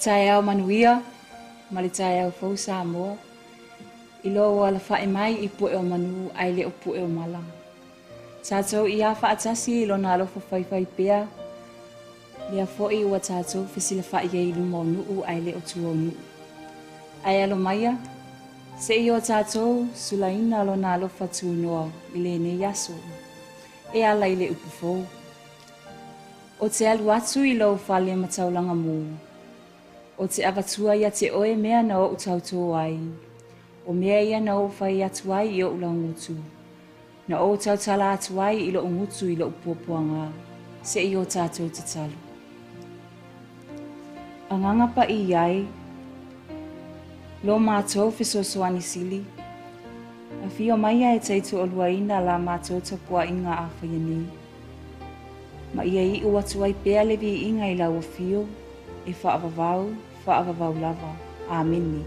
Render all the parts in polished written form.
Taeao manuia ma le taeao fou Samoa i lou alafa'i mai i pue o manu ae le o pue o mala. Tatou iā faatasi i lona alofa faifaipea, lea foi ua tatou fesilafa'i ai i luma o nuu ae le o tua o nuu. Ae alo maia, se i o tatou sulaina lona alofa tunoa i lenei aso e ala i le upu fou. Ou te alu atu i lou fale ma taulaga mū. Ou te avatua ia te oe mea na ou tautō ai, o mea ia na ou fai atu ai i oʻu laugutu, na ou tautala atu ai i loʻu gutu i loʻu puapuagā, se i o tatou tatalo. Agaga Paia e, lo matou fesoasoani sili, afio maia e taitoaluaina la matou tapuaiga a faia nei. Ma ia iu atu ai pea le viiga i lau afio, e faavavau, faavavau lava. Amene.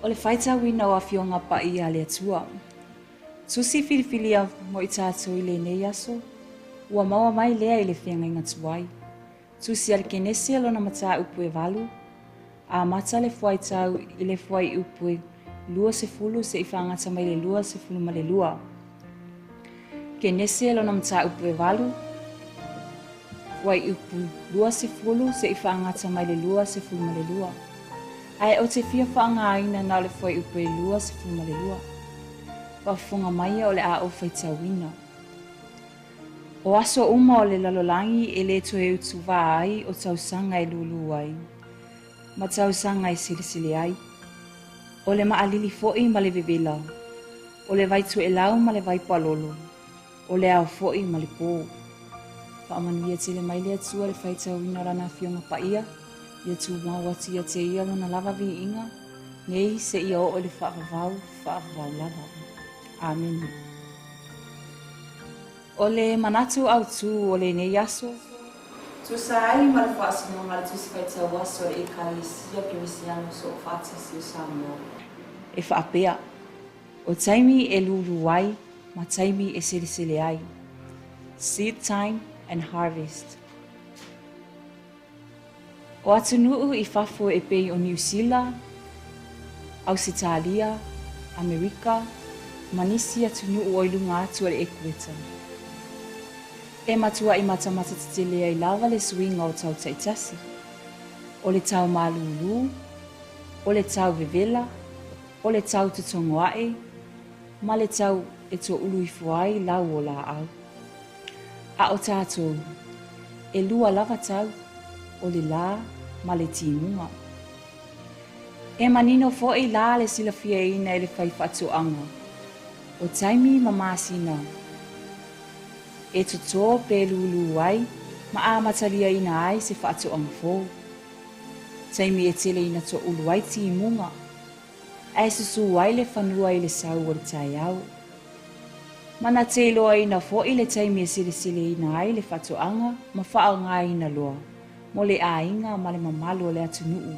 O le faitauina o Afioga Paia a le Atua. Tusi filifilia mo i tatou i lenei aso, ua maua mai lea i le feagaiga tuai. Tusi a le Kenese lona mataupu e valu, amata le fuaitau i le fuaiupu e 20 seʻi faagata mai le 22. Kenese lona mataupu e valu, fuaiupu 20 seʻi faagata mai le 22. Ae ou te fia faaaogaina na o le fuaiupu e 22. Faafofoga maia o le a ou faitauina. O aso uma o le lalolagi e le toe utuvā ai o tausaga e lūlū ai, ma tausaga e selesele ai. O le maʻalili foi ma le vevela, o le vai toelau ma le vai palolo, o le ao foi ma le pō. Faamanuia tele mai le Atua i le faitauina o Lana Afioga Paia, ia tumau atu ia te Ia Lona lava viiga, nei seia oo i le faavavau, faavavau lava. Amene. O le manatu autū o lenei aso, tusa ai ma le faasinoga a le Tusi Faitau Aso a le Ekalesia Kerisiano Soofaatasi o Samoa, e faapea, O taimi e lūlū ai ma taimi e selesele ai, seed time and harvest. O atunuu i fafo e pei o Niu Sila, Ausetalia, Amerika, ma nisi atunuu o i luga atu o le ekueta. E matuaʻi matamata tetele ai lava le suiga o tau taitasi, o le tau malūlū, o le tau vevela, o le tau totogo aʻe, ma le tau e toʻulu ifo ai lau o lāʻau. A o tatou, e lua lava tau, o le lā ma le timuga. E manino foi la le silafiaina e le faifaatoaga, o taimi ma masina e totō pe lūlū ai ma amataliaina ai se faatoaga fou. Taimi e tele ina toʻulu ai timuga, ae susū ai le fanua i le sau o le taeao. Ma na teiloaina foi le taimi e seleseleina ai le faatoaga ma faaaogaina loa mo le aiga ma le mamalu o le atunuu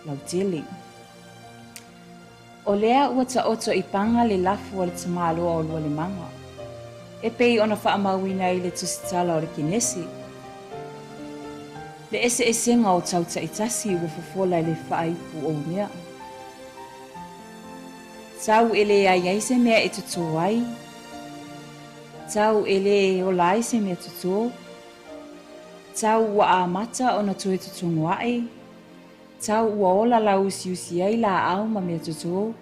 lautele. O lea ua taoto i paga le lafo a le tamaloa o Lualemaga, e pei ona faamauina ai le tusitala o le Kenese, le eseesega o tau taitasi ua fofola i le faaipu o mea. Tau e leai ai se mea e totō ai, tau e lē ola ai se mea totō, tau ua amata ona toe totogo aʻe, tau ua ola lauusiusi ai lāʻau ma mea totō,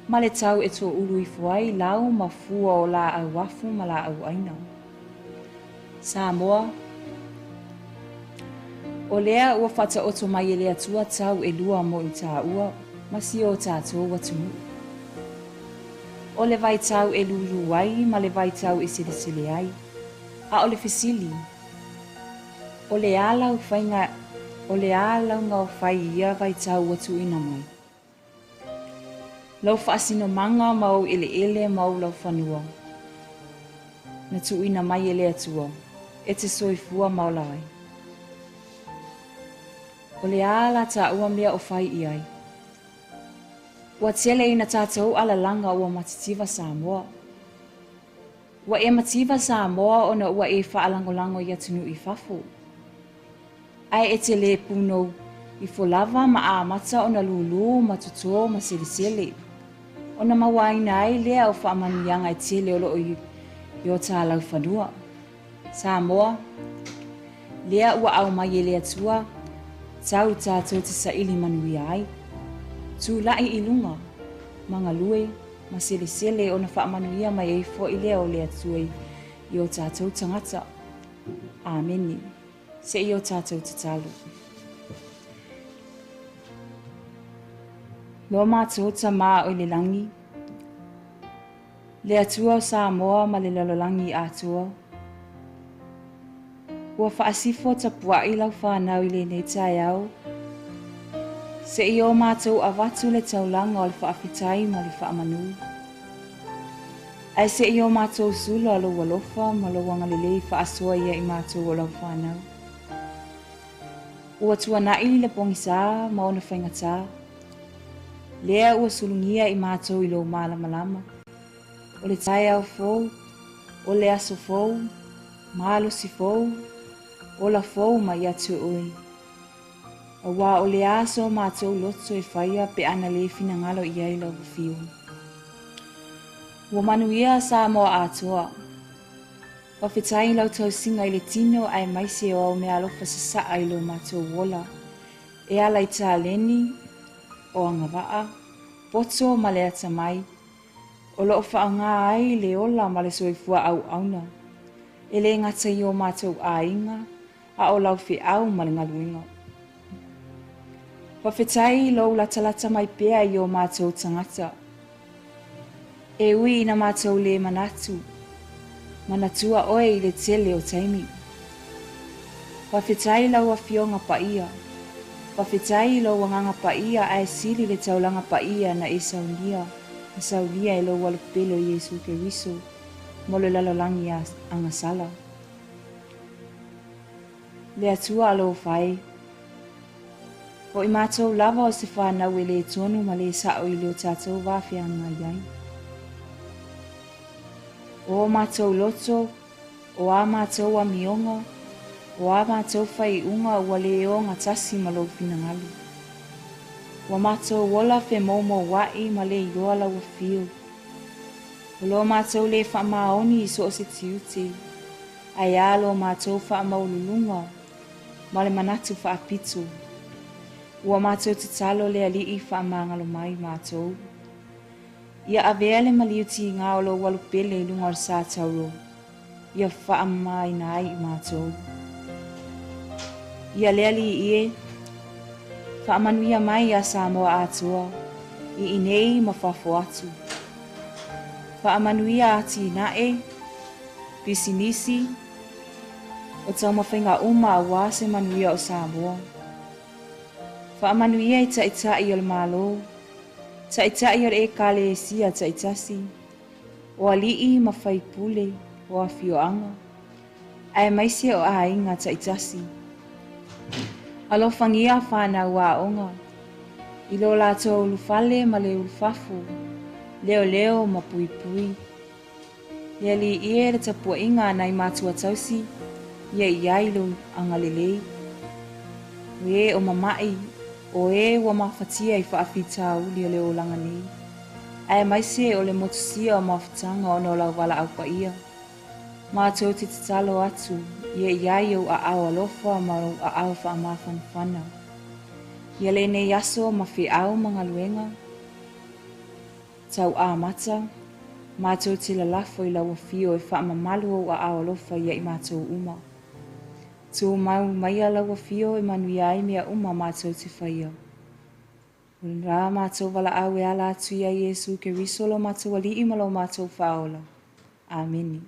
ma le tau e toʻulu ifo ai lau ma fua o lāʻau afu ma lāʻau ʻaina. Samoa, O lea ua faataoto mai e le Atua tau elua mo i tāua ma si o tātou atunuu. O le vaitau e lūlū ai ma le vaitau e selesele ai. A o le fesili, o le a lau faiga, o le a lauga o fai i ia vaitau ua tuuina mai? Lau faasinomaga ma ou eleele ma ou laufanua, na tuuina mai e le Atua, e te soifua ma ola ai. O le a la tāua mea o fai i ai? Ua tele ina tātou alalaga ua matitiva Samoa. Ua e mativa Samoa ona ua e faalagolago i atunuu i fafo. Ae e te lē pūnou Ifo lava ma amata ona lūlū ma totō ma selesele, ona mauaina ai lea o faamanuiaga e tele o loo i o tā laufanua. Samoa, lea ua aumai e le Atua, tau tātou te saili manuia ai. Tula'i i luga, ma galue, ma selesele ona faamanuia mai ai foi lea o le Atua i o tātou tagata. Amene. Se i o tātou tatalo. Lo mātou Tamā o i le langi, le Atua o Samoa ma le lalolagi atoa, ua faasifo tapua'i lau fanau i lenei taeao, se i o mātou avatu le taulaga o le faafetai ma le faamanu. Ae se i o mātou sula lou alofa ma lou agalelei faasoa ia i mātou o lau fanau. Ua tuana'i le pogisā ma ona faigata, lea ua sulugia i mātou i lou malamalama. O le taeao fou, o le aso fou, malosi fou, ola fou mai ia te oe. Auā o le a so mātou loto e faia pe ana le finagalo i ai lau afio. Ua manuia Samoa atoa. Faafetai i lau tausiga i le tino aemaise o au meaalofa sasaa i lo matou ola e ala i taleni o agavaa, poto ma le atamai, o loo faaaoga ai le ola ma le soifua auauna, e le gata i o matou aiga, a o lau feau ma le galuega. Faafetai i lou latalata mai pea i o matou tagata. E ui ina matou le manatu, manatua oe i le tele o taimi. Faafetai i lau Afioga Paia. Faafetai i lou Agaga Paia ae sili le taulaga paia na e saunia ma saunia e lou Alopele o Iesu Keriso mo le lalolagi agasala. Le Atua alofa e. O i matou lava o se fanau e le tonu ma le sa'o i le o tatou va feagai ai. O o matou loto, o a matou amioga, o a matou faaiuga ua le ogatasi ma lou finagalo. Ua matou ola femoumoua'i ma le iloa lau afio. O lo matou le faamaoni i so o se tiute, ae a lo matou faamaualuluga ma le manatu faapito. Ua matou tatalo le Alii faamagalo mai matou. Ia avea le maliu tiga o lou alopele i luga o le sa tauro, ia faamamaina ai i matou. Ia le Alii e, faamanuia mai iā Samoa atoa, i inei ma fafo atu. Faamanuia atinae, pisinisi, o taumafaiga uma auā se manuia o Samoa. Faamanuia i taitai o le Malo, taitai o le Ekalesia taitasi, o alii ma faipule, o afioaga, aemaise o aiga taitasi. Alofagia fanau aoga, i lo latou ulufale ma le ulufafo, leoleo ma puipui. Le Alii e, le tapuaiga a nai matua tausi, ia i ai lou agalelei. O e o mama'i, o e ua mafatia i faafitauli o le olaga nei, aemaise o le motusia o mafutaga ona o lau valaau paia. Matou te tatalo atu, ia i ai ou aao alofa ma ou aao faamafanafana. Ia lenei aso ma feau ma galuega, Tau amata, matou te lalafo i lau afio e faamamalu ou aao alofa ia i matou uma. Tumau maia lau afio e manuia ai mea uma matou te faia. O le la matou valaau e ala atu ia Iesu Keriso lo matou Alii ma lo matou Faaola. Amene.